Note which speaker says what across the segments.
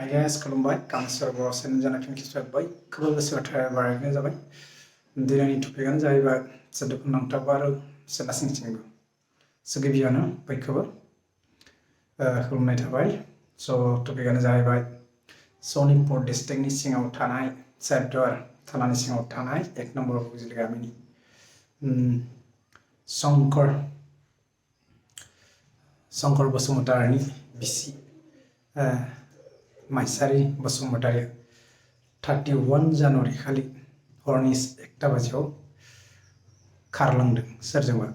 Speaker 1: guys, खुलुमबाय कामसर बसेन जाना फिन खिसबाय खबर गोसो बाथ्रा बारायनाय जाबाय दिनैनि टपिकआनो जाहैबाय सोदोब नांथाब आरो सोलासिंथिंबो गिबियावनो बयखौबो खुलुमनाय थाबाय स' टपिकआनो जाहैबाय सनितपुर डिस्ट्रिक्टनि सिङाव थानाय सेक्टर थानानि सिङाव थानाय 1 नम्बर बुजिल गामिनि शंकर बसुमतारिनि बिसि माइसारि बसुमतारी 31 जानुवारि खालि हरनि 1 बाजियाव खारलांदों सोरजोंबा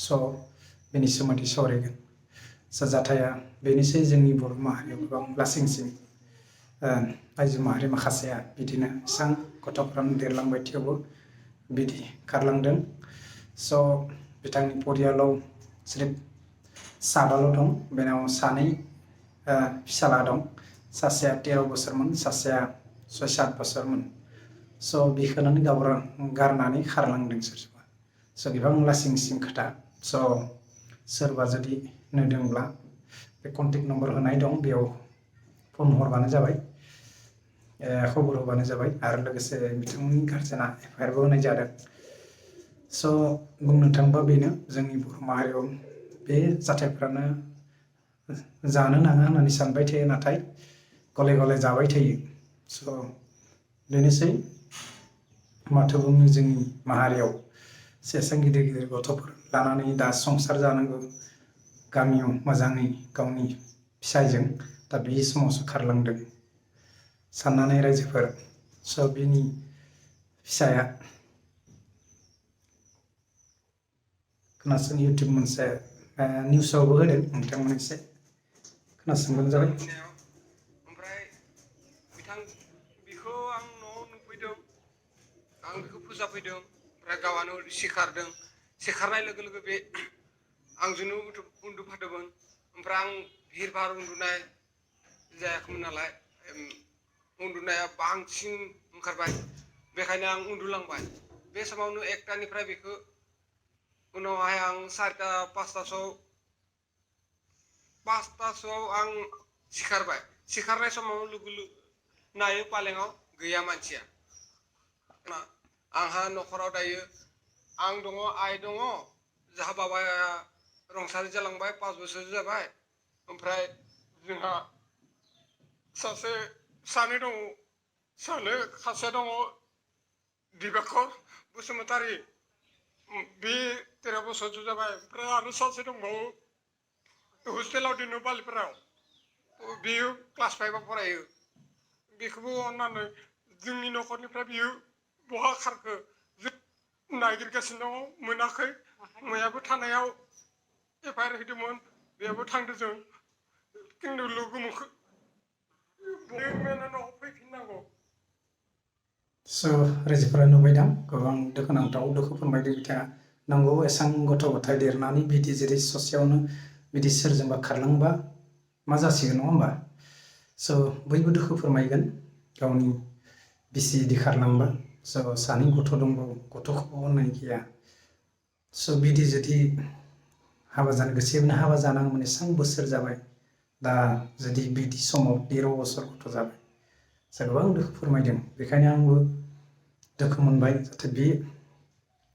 Speaker 1: स' बेनि सोमोन्दै सावरायगोन जाथाया बेनोसै जोंनि बर' माहारियाव गोबां लासिंसिं आइजो माहारि माखासेया बिदिनो एसां गथ'फ्रानो देरलांबाय थेवबो बिदि खारलांदों स' बिथांनि परियालाव सिर्फ साबाल' दं बेनाव सानै फिसाला दं सासेया 13 बोसोरमोन सासेया 6-7 बोसोरमोन स' बेखौनो गारनानै खारलांदों सोरबा स' गोबां लासिंसिं खोथा स' सोरबा जुदि नुदोंब्ला बे कन्टेक्ट नम्बर होनाय दं बेयाव फन हरबानो जाबाय खबर होबानो जाबाय आरो लोगोसे बिथांमोननि गार्जेना एफआइआरबो होनाय जादों स' बुंनो थाङोबा बेनो जोंनि बर' माहारियाव बे जाथायफ्रानो जानो नाङा होननानै सानबाय थायो नाथाय गले गले जाबाय थायो स' बेनोसै माथो बुंनो जोंनि माहारियाव एसेबां गिदिर गिदिर गथ'फोर लानानै दा संसार जानांगौ गामियाव मोजाङै गावनि फिसायजों दा बे समावसो खारलांदों साननानै रायजोफोर स' बिनि फिसाया खोनासं इउटुब मोनसे निउसावबो होदों नोंथांमोन एसे खोनासंबानो जाबाय
Speaker 2: ओमफ्राय बिखौ आं न'आव नुफैदों आं बिखौ फोजाफैदों ओमफ्राय गावआनो सिखारनाय लोगो लोगो बे आंजोंनो उन्दुफादोंमोन ओमफ्राय आं भिर भार उन्दुनाय जायाखैमोन नालाय उन्दुनाया बांसिन ओंखारबाय बेखायनो आं उन्दुलांबाय बे समावनो 1टानिफ्राय बेखौ उनावहाय आं 4टा 5टासोआव आं सिखारनाय समाव लोगो नायो पालेङाव गैया मानसिया आंहा न'खराव दायो आं दङ आइ दङ जाहा बाबाया रुंसारि जालांबाय 5 बोसोर जाबाय ओमफ्राय जोंहा सानै दङ सासे दङ दिबाकर बसुमतारी बे 13 बोसोरसो जाबाय ओमफ्राय आरो सासे दंबावो हस्टेलाव दोनो बालिपारायाव बियो क्लास 5आव फरायो बेखौबो अननानै जोंनि न'खरनिफ्राय बियो बहा खारखो नागिरगासिनो दङ मोनाखै मैयाबो थानायाव एफआइआर होदोंमोन बेयावबो थांदों जों खिन्थु लोगो मोनखो न'आव फैफिननांगौ
Speaker 1: स' रायजोफोरा नुबाय दां गोबां दुखुनांथाव दुखु फोरमायदों बिथाङा नंगौ एसां गथ' गथाय देरनानै बिदि जेरै ससेयावनो बिदि सोरजोंबा खारलांबा मा जासिगोन नङा होमबा स' बयबो दुखु फोरमायगोन गावनि बिसि इदि खारलांबा स' सानै गथ' दंबावो गथ'खौबो अननाय गैया स' बिदि जुदि हाबा जानो गोसोब्ला हाबा जानांगौमोन एसां बोसोर जाबाय दा जुदि बिदि समाव 13 बोसोर गथ' जाबाय स' गोबां दुखु फोरमायदों बेखायनो आंबो दुखु मोनबाय जाहाथे बे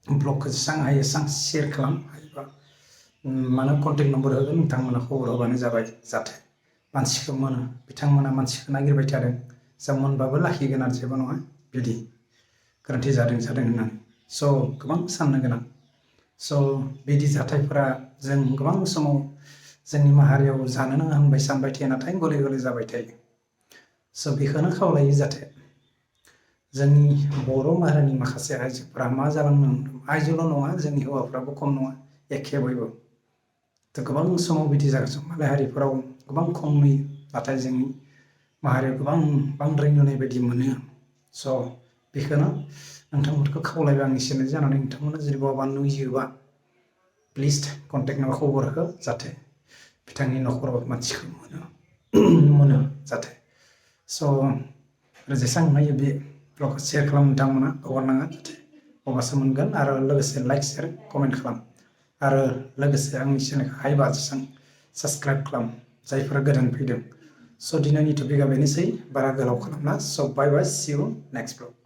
Speaker 1: ब्लगखौ जेसां हायो एसां शेयार खालाम हायोबा मानो कन्टेक्ट नम्बर होगोन नोंथांमोना खबर होबानो जाबाय जाहाथे मानसिखौ मोनो बिथांमोना मानसिखौ नागिरबाय थादों जों मोनबाबो लाखिगोन आरो जेबो नङा बिदि गोरोन्थि जादों होननानै स' गोबां साननो गोनां स' बिदि जाथायफोरा जों गोबां समाव जोंनि माहारियाव जानो नाङा होनबाय सानबाय थायो नाथाय गले गले जाबाय थायो स' बेखौनो खावलायो जाहाथे जोंनि बर' माहारिनि माखासे आइजोफोरा मा जालांनो हमदों आइजोल' नङा जोंनि हौवाफ्राबो खम नङा एखे बयबो थ' गोबां समाव बिदि जागासिनो मालाय हारिफोराव गोबां खम नुयो नाथाय जोंनि माहारियाव गोबां बांद्राय नुनाय बायदि मोनो स' बेखौनो नोंथांमोनखौ खावलायबाय आंनि चेनेल जानानै नोंथांमोना जुदि बहाबा नुयोबा प्लिज कन्टेक्ट नाम्बार खबर हो जाहाथे बिथांनि न'खराव मानसिखौ मोनो जाहाथे स' जेसां हायो बे ब्लगखौ शेयार खालाम नोंथांमोना हगारनाङा जाहाथे अब्लासो मोनगोन आरो लोगोसे लाइक शेयार कमेन्ट खालाम आरो लोगोसे आंनि चेनेलखौ हायोबा जेसां साबस्क्राइब खालाम जायफोरा गोदान फैदों स' दिनैनि टपिकआ बेनोसै बारा गोलाव खालामला स' बाय बाय सि इउ नेक्स्ट ब्लग